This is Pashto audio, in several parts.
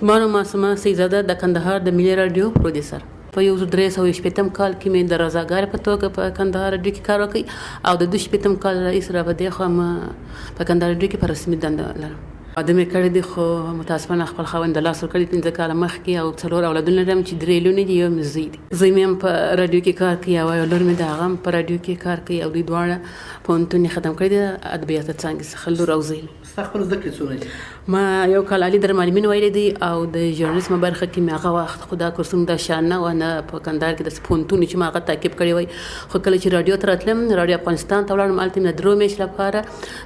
زما نوم معصومه سیدزاده، د کندهار د ملي راډیو پروډیوسر. په 1360 کال کې مې د رضاګار په توګه په کندهار راډیو کې کار وکړ او د 62 کال راهیسې را په دې خوا ما په کندهار راډیو کې په رسمي دنده لرم. واده مې کړی دی، خو متاسفانه خپل خاوند د لاس ورکړی 5 کاله مخکې، او څلور اولادونه لرم چې درې لوڼې دي، یو مې زوی دی. زوی مې هم په راډیو کې کار کوي او یو لور مې د هغه هم په راډیو کې کار کوي، او دوی دواړه پوهنتون یې ختم کړی دی ادبیاتو څانګې څخه، لور او زوی. ستا خپل زده کړې څومره دي؟ ما یو کال عالي درمعلمین ویلي دی او د ژورنالیزم برخه کې مې هغه وخت خو دا کورسونه دا شان نه وه، نه په کندهار کې داسې پوهنتون چې ما هغه تعقیب کړی وای. خو کله چې راډیو ته راتلم، راډیو افغانستان ته ولاړم، هلته مې د 3 میاشتو لپاره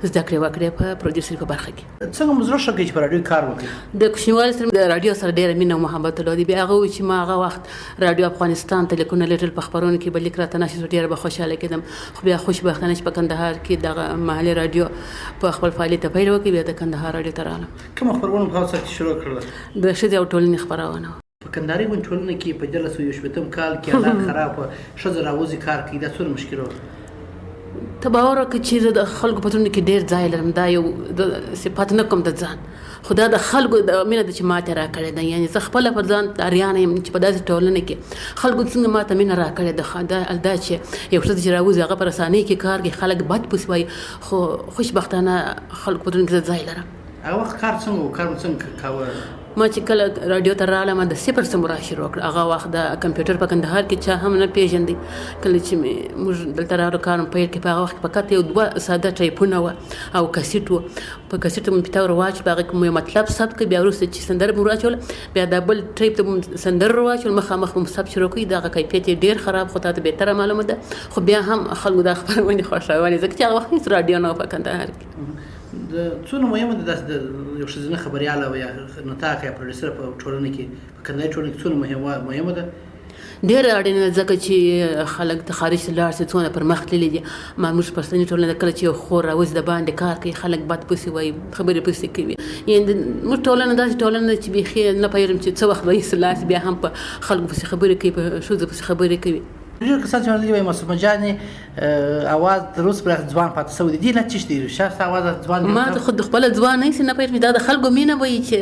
زده کړې وکړې په پروډیوسري په برخه کې. څنګه مو زړه ښه کوي چې په راډیو کار وکړي؟ د کوچنیوالي سره د راډیو سره ډېره مینه او محبت درلود. بیا هغه و چې ما هغه وخت راډیو افغانستان ته لیکونه لېږل، په خپرونو کې به لیک راته نشر شو، ډېره به خوشحاله کېدم. خو بیا خوشبختانه چې په کندهار کې دغه محلي راډیو په خپل فعالیت پیل وکړ، بیا د کندهار راډیو ته راغلم. کومه خپرونه په هغه کې شروع کړله؟ د ښځې او ټولنې خپرونه. په کندهاري غونډ ټولنه کې په 1361 کال کې حالات خراب وه، ښځه راوځي کار کوي، دا څومره مشکل و؟ ته باور وکړه چې زه د خلکو په زړونو کې ډېر ځای لرم. دا یو د صفت نه کوم د ځان، خو دا د خلکو د مینه ده چې ماته راکړې ده. یعنې زه خپله پر ځان اریانه یم چې په داسې ټولنه کې خلکو څنګه ماته مینه راکړې ده. دا دا چې یو ښځه چې راوځي، هغه په رسنۍ کې کار کوي، خلک بد پسې وایي، خو خوشبختانه خلکو په زړونو کې زه ځای لرم. هغه وخت کار څنګه و؟ کار مو څنګه کاوه؟ ما چې کله راډیو ته راغلم، د صفر څخه را شروع کړ. هغه وخت د کمپیوټر په کندهار کې چا هم نه پیژندی. کله چې مې موږ دلته راغلو، کار مو پیل کړ، په هغه وخت کې فقط یو دوه ساده ټایپونه وه او کسیټ و. په کسیټ مو پیته ور واچول، په هغه کې مو یو مطلب ثبت کړ. بیا وروسته چې سندره مو واچوله، بیا دا بل ټایپ ته مو سندره ور واچول، مخامخ مو ثبت شروع کړ. دغه کیفیت یې ډېر خراب، خو تاته بهتره معلومه ده. خو بیا هم خلکو دا خپرونې خوښولې، ځکه چې هغه وخت هېڅ راډیو نه وه په کندهار کې. د څونه مهمه ده داسې د یو ښځینه خبریاله او یا نطاق یا پروډیوسر په ټولنه کې، په کندهاري ټولنه کې څونه مهمه ده؟ ډېره اړینه ده، ځکه چې خلک د خارج ته لاړ شي، څونه پرمخ تللي دي. ما موږ پښتني ټولنه، کله چې یو خور راوځي د باندې کار کوي، خلک بد پسې وایي، خبرې پسې کوي. یعنې موږ ټولنه داسې ټولنه ده چې بیخي نه پوهېږم چې څه وخت به یې لاړ شي، بیا هم په خلکو پسې خبرې کوي، په ښځو پسې خبرې کوي. ډېر کسان چې راغلي وایي معصومه جانې اواز تر اوسه پورې ځوان پاتې شوی دی. دې علت څه دی؟ رښتیا ستا اواز ځوان دی؟ ما ته خو خپله ځوان نه نه پوهېږم. دا د خلکو مینه وایي چې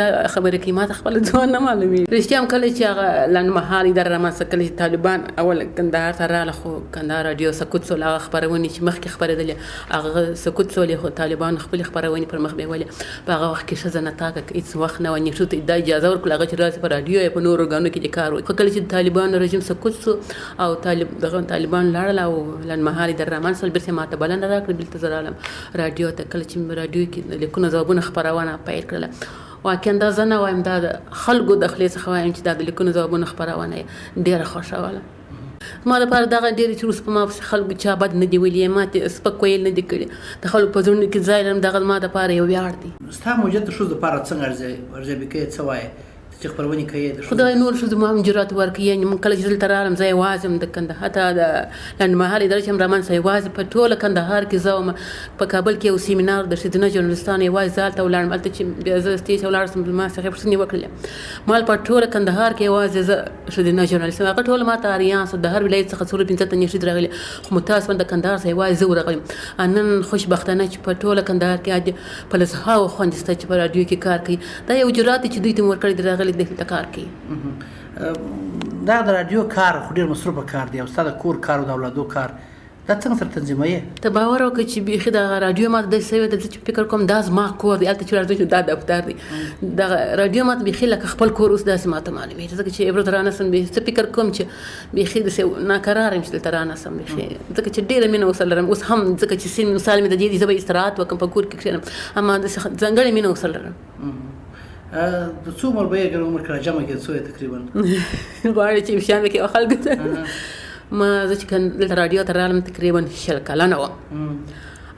دا خبرې کوي، ما ته خپله ځوان نه معلومېږي. رښتیا هم کله چې هغه لنډمهاله اداره رامنځته، کله چې طالبان اول کندهار ته راغله، خو کندهار راډیو سکوت شول. هغه خپرونې چې مخکې خپرېدلې، هغه سکوت شولې، خو طالبانو خپلې خپرونې پر مخ بیولې. په هغه وخت کې ښځه نطاقه هېڅ وخت نه وه، ښځو ته دا اجازه ورکړه هغه چې راشي په راډیو یا په نورو ارګانونو کې دې کار وکړي. خو کله چې د طالبانو رژیم سکوت شو او طالب دغه طالبان لاړل او لنډمهاله اداره رامنځته شول، بېرته ماته بلنه راکړه، بېرته زه راغلم راډیو ته. کله چې مې راډیو کې د لیکونو ځوابونه خپرونه پیل کړله، واقعا دا زه نه وایم، دا د خلکو د خولې څخه وایم چې دا د لیکونو ځوابونه خپرونه یې ډېره خوښوله. زما لپاره دغه ډېر چې اوس په ما پسې خلکو چا بد نه دي ویلي، ما ته سپک ویل نه دي کړي، د خلکو په زړونو کې ځای لرم، دغه زما دپاره یو ویاړ دی. ستا موجودیت د ښځو لپاره څنګه ارزیابي کوې؟ څه وایې چې خپرونې کوې د ښځو؟ خدای نور ښځو هم جرأت ورکړي. یعنې موږ کله چې دلته راغلم، زه یوازې وم د کندهار، حتی د لنډمهاله اداره چې هم رامنځته، یوازې په ټوله کندهار کې زه وم. په کابل کې یو سیمینار د ښځینه ژورنالستانو، یوازې زه هلته ولاړم. هلته چې بیا زه stage ته ولاړ شوم، ما څخه پوښتنې وکړلې، مال په ټوله کندهار کې یوازې زه ښځینه ژورنالیست وم. هغه ټول ماته اریان شو. د هر ولایت څخه څلور پنځه تنې ښځې راغلي، خو متاسفانه د کندهار څخه یوازې زه ورغلم. نن خوشبختانه چې په ټوله کندهار کې عادي په لسهاوو خویندې شته چې په راډیو کې کار کوي. دا یو جرأت دی چې دوی ته مې ورکړی دی، راغلي دلته کار کوي. دا د راډیو کار خو ډېر مصروفه کار دی، او ستا د کور کار او د اولادو کار، دا څنګه سره تنظیموي؟ ته باور وکړه چې بیخي دغه راډیو ماته داسې سوې ده چې فکر کوم دا زما کور دی. هلته چې راځم چې دا دفتر دی، دغه راډیو ماته بیخي لکه خپل کور اوس داسې ماته معلومېږي، ځکه چې یوه ورځ رانه سم، بیخي څه فکر کوم چې بیخي داسې ناکراره یم چې دلته رانه سم، بیخي، ځکه چې ډېره مینه ورسره لرم اوس هم. ځکه چې سن مثال مې د دې دی، زه به استراحت وکړم، په کور کې کښېنم، اما داسې ځانګړې مینه ورسره لرم. د څو عمر به یې ګر عمر کړه جمع کې څو تقریبا؟ غواړي چې شیان کې خلکو ته ما زه چې دلته راډیو ته راغلم، تقریبا 20 کلنه وم.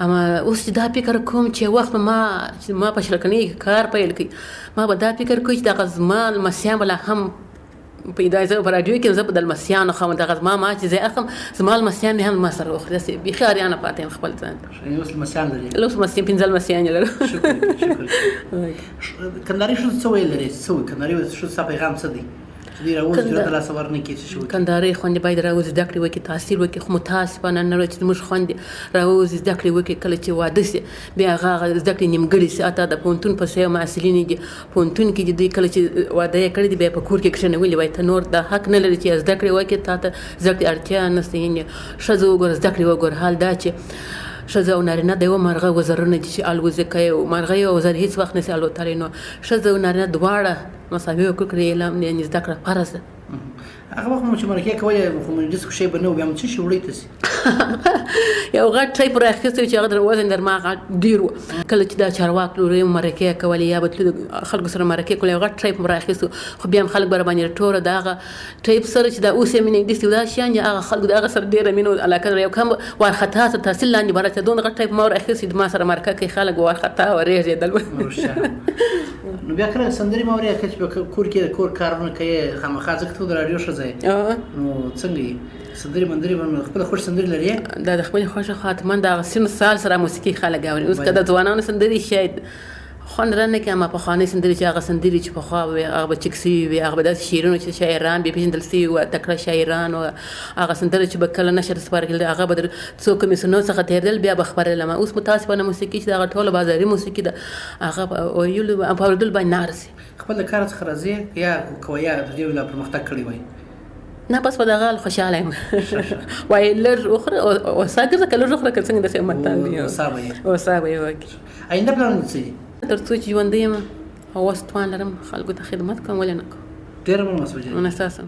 اما اوس چې دا فکر کوم چې وخت ما چې ما په 20 کلنۍ کې کار پیل کړ، ما به دا فکر کوي چې دغه زما لمسیان به لا هم پیدا، زه په راډیو کې زه به د لمسیانو خاوند، دغه زما ما چې زه اخم، زما لمسیان مې هم ما سره وخوري. داسې بیخي اریانه پاتې یم خپل ځان ته. اوس لمسیان لري؟ اوس لمسیان، پنځه لمسیان یې لرم. شکر شکر. کندهاري ښځو څه ویل لري؟ څه وایي کندهاري ښځو؟ ستا پیغام څه دی؟ چې دوی راووځي، جرأت د لاسه ورنه کړي، څه شي وکړي؟ کندهارۍ خوندې باید راووځي، زده کړې وکړي، تحصیل وکړي، خو متاسفانه نن ورځ چې زموږ خوندې راووځي، زده کړې وکړي، کله چې واده شي بیا هغه زده کړې نیمګړې شي. حتی د پوهنتون په څېر محصلینې دي، پوهنتون کې دي، دوی کله چې واده یې کړی دی بیا په کور کې کښېنولي، وایي ته نور دا حق نه لرې چې زده کړې وکړې، تا ته زده کړې اړتیا نشته. یعنې ښځه وګوره، زده کړې وګوره، حال دا چې ښځه او نارینه د یوه مرغه وزرونه دي چې الوزي، که یو مرغه یو وزر هیڅ وخت نشي الوتلی، نو ښځه او نارینه دواړه مساوي حقوق لري، علم یعنې زده کړه فرض ده. هغه وخت مو چې مرکې کولې خو مجلس کې شی به نه و، بیا مو څه شي وړی تاسې؟ یو غټ ټیپ راخیستی چې هغه در وزن در ما غټ ډېر و. کله چې دا چارواک لوري مرکې کولې یا به تلو خلکو سره مرکې کولې، یو غټ ټیپ مو راخیستو، خو بیا هم خلک به راباندې ټوره د هغه ټیپ سره چې دا اوس یې مینه دي دا شیان دي، هغه خلکو د هغه سره ډېره مینه او علاقه لري. یو کم وارخطا تر تحصیل لاندې به راته دومره غټ ټیپ ما راخیستی، ما سره مرکه کوي، خلک به وارخطا ورېږېدل. نو بیا کله سندرې مه اورې، کله چې په کور کې د کور کارونه کوې خامخا، ځکه ته د راډیو ښځه یې، نو څنګه یې سندرې مندرې به خپله خوښ سندرې لرې؟ دا د خپلې خوښې خو حتما د هغه سن سال سره موسیقي خلک اوري. اوس که د ځوانانو سندرې شاید خوند را نه کړي، اما پخوانۍ سندرې چې هغه سندرې چې پخوا وې، هغه به چک سوي وې، هغه به داسې شعرونه چې شاعران به پېژندل سوي وه، تکړه شاعران وه، هغه سندره چې به کله نشر سپاره کېدل هغه به در څو کمیسیونو څخه تېرېدل بیا به خپرېدل. اما اوس متاسفانه موسیقي چې هغه ټوله بازاري موسیقي ده، هغه په ویلو په اورېدلو باندې نه ارزي. خپل د کار څخه راضي یا کوه یا د دې لا پرمختګ کړی وای؟ نه، بس په دغه حال خوشحاله یم. وایي لږ وخوره وسا ګرځه، که لږ وخوره که څنګه داسې متل دی، وسا به یې وسا به یې وکړي. آینده پلانونه څه دي؟ تر څو چې ژوندی یم او وس توان لرم خلکو ته خدمت کوم، ولې نه کوم. ډېره مننه مسعود جان. مننه ستاسو.